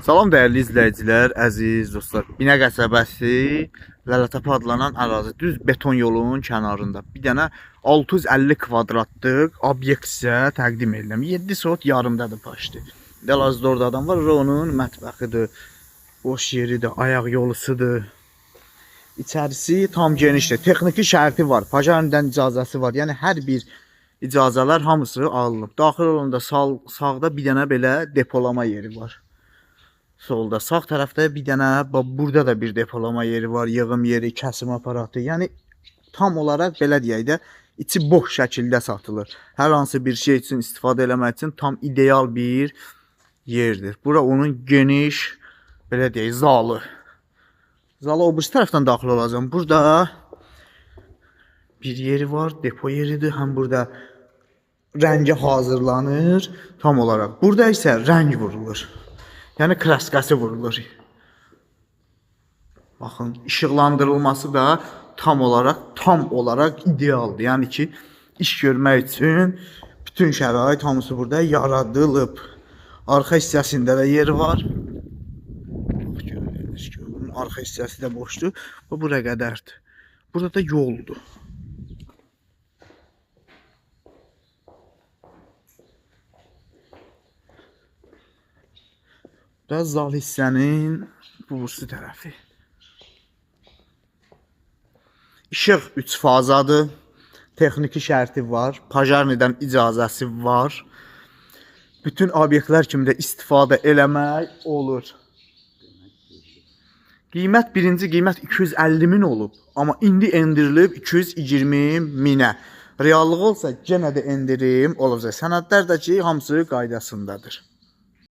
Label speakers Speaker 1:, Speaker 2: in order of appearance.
Speaker 1: Salam dəyərli izləyicilər, əziz dostlar. Binə qəsəbəsi Lələtəpə adlanan ərazi düz beton yolunun kənarında. Bir dənə 650 kvadratlıq obyekt sizə təqdim edirəm. 7 sot yarımdadır paşdı. Hal-hazırda orada adam var, ora onun mətbəxidir. Boş yeridir, ayaq yolusudur. İçərisi tam genişdir. Texniki şərti var, Pajarnidən icazəsi var. Yəni hər bir icazələr hamısı alınıb. Daxil olanda sağda bir dənə belə depolama yeri var. Solda, sağ tərəfdə bir dənə, bax burada da bir depolama yeri var, yığım yeri, kəsim aparatı. Yəni tam olaraq belə deyək də, içi boş şəkildə satılır. Hər hansı bir şey üçün istifadə eləmək üçün tam ideal bir yerdir. Bura onun geniş, belə deyək, zalı. Zala o birisi tərəfdən daxil olacağam. Burada bir yeri var, depo yeridir. Həm burada rəngə hazırlanır tam olaraq. Burada isə rəng vurulur. Yəni kraskası vurulur. Baxın, işıqlandırılması da tam olaraq idealdır. Yəni ki, iş görmək üçün bütün şərait hamısı burada yaradılıb. Arxa hissəsində də yeri var. Bax, görürsünüz ki, bunun arxa hissəsi də boşdur. Bu bura qədərdir. Burada da yoldur. Da zal hissənin bu birisi tərəfi. İşıq 3 fazadır. Texniki şərti var. Pajarnidən icazəsi var. Bütün obyektlər kimi də istifadə eləmək olur. Qiymət birinci qiymət 250 min olub, amma indi endirilib 220 minə. Reallıq olsa genə də endirim olacaq. Sənədlər də ki, hamısı qaydasındadır.